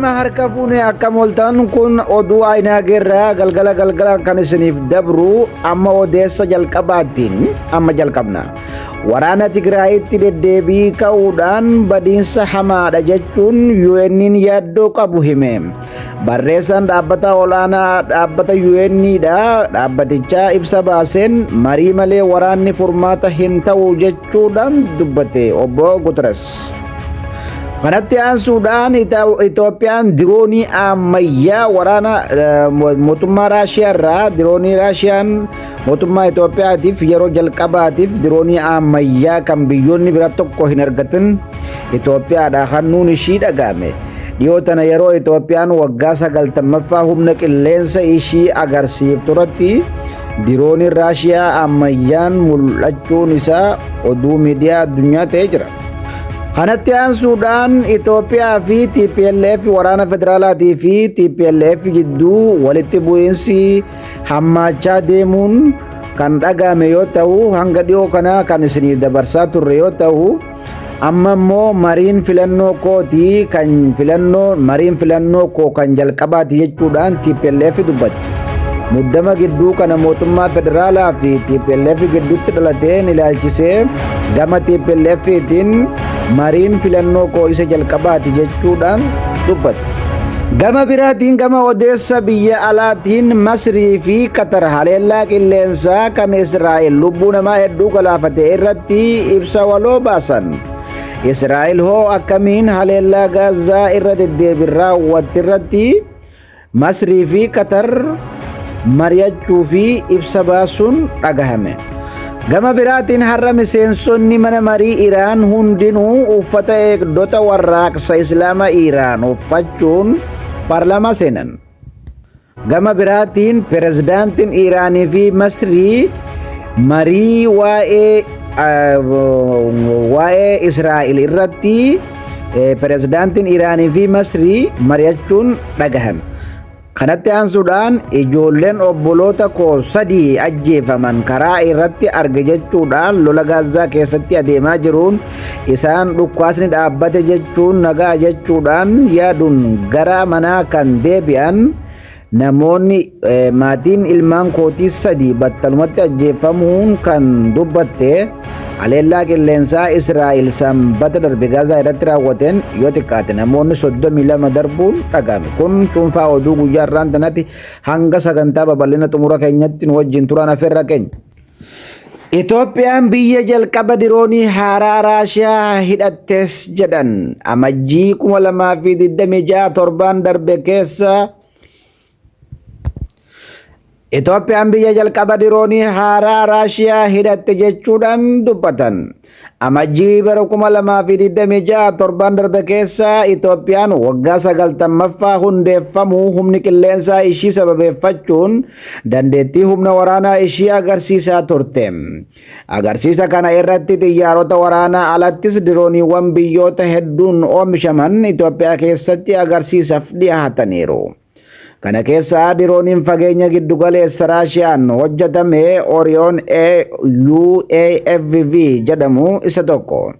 Harka fuune akkam ooltan kun oduu Ayinaageerraa galgala galgala kan isiniif dabru amma odeessa jalqabaattiin amma jalqabna. Waraana Tigraayitti deddeebii ka'uudhaan badiinsa hamaadha jechuun UN'n yaaddoo qabu hime. Barreessaan dhaabbata olaanaa dhaabbata UN dha. Dhaabbatichaa ibsa baaseen marii malee waraanni furmaata hin ta'u jechuudhaan dubbate obbo Guterres. Kanatti aansuudhaan Itoophiyaan diroonii ammayyaa waraana mootummaa Raashiyaa irraa diroonii Raashiyaan mootummaa Itoophiyaatiif yeroo jalqabaatiif diroonii ammayyaa kan biyyoonni bira tokko hin argatin Itoophiyaadha kennuun ishii dhaga'ame. Dhiyoo tana yeroo Itoophiyaan waggaa 90ffaa humna qilleensa ishii agarsiiftu irratti dirooniin Raashiyaa ammayyaan mul'achuun isaa oduu miidiyaa addunyaa ta'ee jira. Kanatti aansuudhaan Itoophiyaa fi TPLF waraana federaalaatii fi TPLF gidduu walitti bu'iinsi hammaachaa deemuun kan dhaga'ame yoo ta'u hanga dhiyoo kana kan isiniif dabarsaa turre yoo ta'u amma immoo mariin filannoo kootii kan filannoo mariin filannoo koo kan jalqabaati jechuudhaan TPLF dubbatti. Muddama gidduu kana mootummaa federaalaa fi TPLF gidduutti dhalateen ilaalchisee gama TPLFtiin mariin filannoo koo isa jalqabaati jechuudhaan dubbate. Gama biraatiin gama odeessa biyya alaatiin Masrii fi Qatar haleellaa qilleensaa kan Israa'el lubbuu namaa hedduu galaafate irratti ibsa waloo baasan. Israa'el hoo akkamiin haleellaa Gaazaa irra deddeebiin raawwatte irratti Masrii fi Qatar mari'achuu fi ibsa baasuun dhagahame. Gama biraatiin har'a miseensonni mana marii Iraan hundinuu uffata eegdota warraaqsa Islaama Iraan uffachuun paarlaamaa seenan. Gama biraatiin pirezidaantiin Iraanii fi Masrii marii waa'ee Israa'el irratti pirezidaantiin Iraanii fi Masrii mari'achuun dhagahame. Kanatti aansuudhaan ijoolleen obboloota koo sadii ajjeefaman karaa irratti arge jechuudhaan lola Gaazaa keessatti adeemaa jiruun isaan dhukkaasni dhaabbate jechuun nagaa jechuudhaan yaaduun gara manaa kan deebi'an namoonni maatiin ilmaan kootii sadii battalumatti ajjeefamuun kan dubbatte haleellaa qilleensaa Israa'el sanbata darbe Gaazaa irratti raawwateen yoo xiqqaate namoonni 32 darbuun dhaga'ame. Kun cuunfaa oduu guyyaa har'aan tanatti hanga sagantaa babal'ina xumura keenyatti nu wajjin turan afeerra keenya. Itoophiyaan biyya jalqaba diroonii haaraa Raashiyaa hidhattes jedhan amajjii 2026 torbaan darbe keessa Itoophiyaan biyya jalqaba diroonii haaraa Raashiyaa hidhatte jechuudhaan dubbatan. Amajjii bara 2026 torbaan darbe keessa Itoophiyaan waggaa 90ffaa hundeeffamuu humni qilleensaa ishii sababeeffachuun dandeettii humna waraanaa ishii agarsiisaa turte. Agarsiisa kana irratti xiyyaarota waraanaa alattis dirooniiwwan biyyoota hedduun oomishaman Itoophiyaa keessatti agarsiisaaf dhiyaataniiru. Kana keessaa dirooniin fageenya giddugaleessa Raashiyaan hojjetame Orion UAFV jedhamu isa tokko.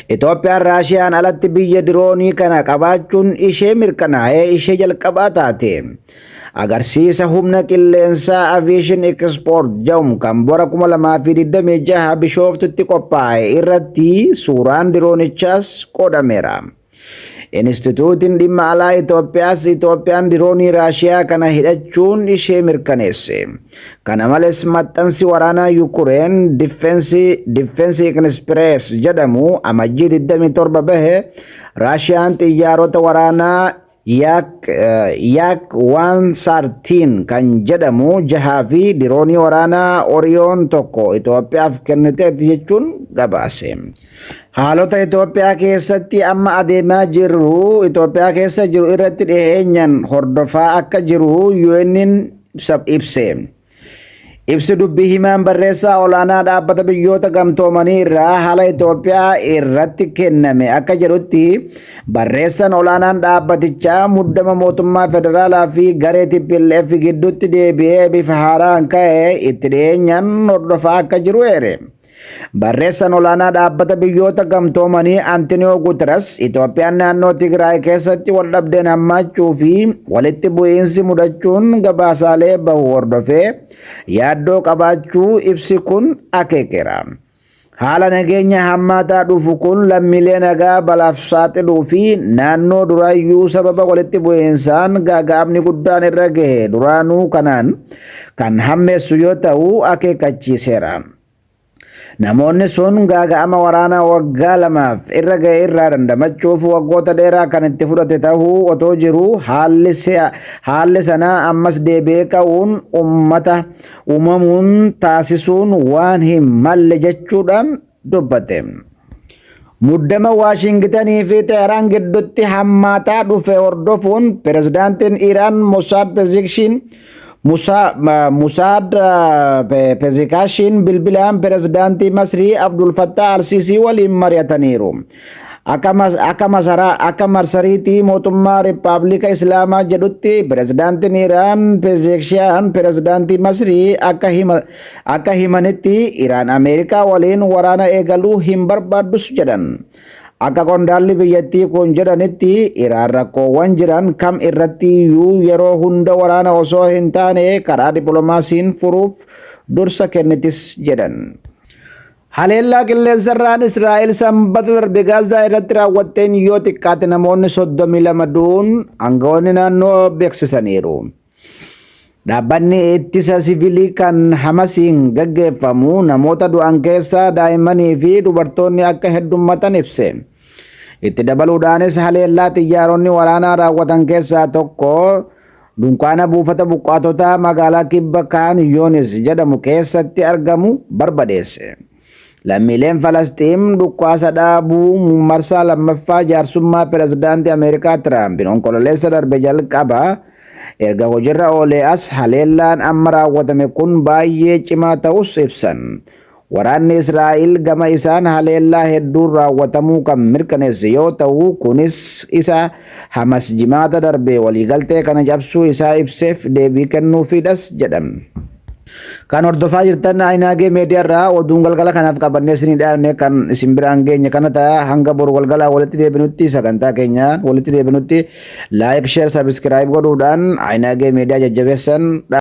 Itoophiyaan Raashiyaan alatti biyya diroonii kana qabaachuun ishee mirkanaa'ee ishee jalqabaa taate. Agarsiisa humna qilleensaa Aviation Export jedhamu kan bara 2026 Bishooftutti qophaa'e irratti suuraan diroonichaas qoodameera. Inistituutiin dhimma alaa Itoophiyaas Itoophiyaan diroonii Raashiyaa kana hidhachuun ishee mirkaneesse. Kana malees maxxansi waraanaa Yukureen Defense Express jedhamu amajjii 27 bahe Raashiyaan xiyyaarota waraanaa Yak 113 kan jedhamu jahaa fi diroonii waraanaa Oriyoon tokko Itoophiyaaf kenniteetti jechuun gabaase. Haalota Itoophiyaa keessatti amma adeemaa jiru Itoophiyaa keessa jiru irratti dhiyeenyaan hordofaa akka jiru UN'n ibse. Ibsi dubbii himaan barreessaa olaanaa dhaabbata biyyoota gamtoomanii irraa haala Itoophiyaa irratti kenname akka jedhutti barreessaan olaanaan dhaabbatichaa muddama mootummaa federaalaa fi garee TPLF gidduutti deebi'ee bifa haaraan ka'e itti dhiyeenyaan hordofaa akka jiru eere. Barreessaan olaanaa Dhaabbata Biyyoota Gamtoomanii Antiniyoo Guteres Itoophiyaan naannoo Tigraay keessatti waldhabdeen hammaachuu fi walitti bu'iinsi mudachuun gabaasaalee bahu hordofee yaaddoo qabaachuu ibsi kun akeekeera. Haala nageenya hammaataa dhufu kun lammiilee nagaa balaaf saaxiluu fi naannoo duraayyuu sababa walitti bu'iinsaan gaaga'amni guddaan irra gahe duraanuu kanaan kan hammeessu yoo ta'u akeekkachiiseera. Namoonni sun gaaga'ama waraanaa waggaa 2f irra ga'e irraa dandamachuuf waggoota dheeraa kan itti fudhate ta'uu otoo jiruu haalli haalli sanaa ammas deebi'ee ka'uun ummata uumamuun taasisuun waan hin malle jechuudhaan dubbate. Muddama Waashingitanii fi Teheraan gidduutti hammaataa dhufe hordofuun pirezidaantiin Iraan Mosaad Pezeshkiin Musaad Pezeshkiin bilbilaan pirezidaantii Masrii Abdul Fattah al-Sisi waliin mari'ataniiru. Akka marsariitii mootummaa Riippaabilika Islaamaa jedhutti, pirezidaantiin Iraan Pezeshkiin pirezidaantii Masrii akka himanitti Iraan Ameerikaa waliin waraana eegaluu hin barbaaddus jedhan. Akka qondaalli biyyattii kun jedhanitti, Iraan rakkoowwan jiran kam irratti iyyuu yeroo hunda waraana osoo hin taane karaa dippiloomaasiin furuuf dursa kennitis jedhan. Haleellaa qilleensarraan Israa'el Sanbata darbe Gaazaa irratti raawwatteen yoo xiqqaate namoonni 32 du'uun aangawoonni naannoo beeksisaniiru. Dhaabbanni ittisa siviilii kan Hamasiin gaggeeffamu namoota du'an keessaa daa'immanii fi dubartoonni akka heddummatan ibse. Itti dabaluudhaanis, haleellaa xiyyaaronni waraanaa raawwatan keessaa tokko dunkaana buufata buqqaatotaa magaalaa kibba Kaan Yoonis jedhamu keessatti argamu barbadeesse. Lammiileen Falasxiin dhukaasa dhaabuu marsaa lammaffaa jaarsummaa pirezidaantii Ameerikaa Tiraampiin Onkololeessa darbe jalqaba erga hojiirra oolee as haleellaan amma raawwatame kun baay'ee cimaa ta'us ibsan. Waraanni Israa'el gama isaan haleellaa hedduun raawwatamuu kan mirkaneesse yoo ta'u, kunis isa Hamas Jimaata darbe waliigaltee kana cabsuu isaa ibseef deebii kennuufiidhas jedhan. Kan hordofaa jirtan Ayinaagee Meediyaa irraa oduun galgala kanaaf qabannee isinii dhiyaanne kan isin biraan geenye kana ta'a. Hanga boru galgalaa walitti deebinutti, sagantaa keenya walitti deebinutti, like, share, subscribe godhuudhaan Ayinaagee Meediyaa jajjabeessan.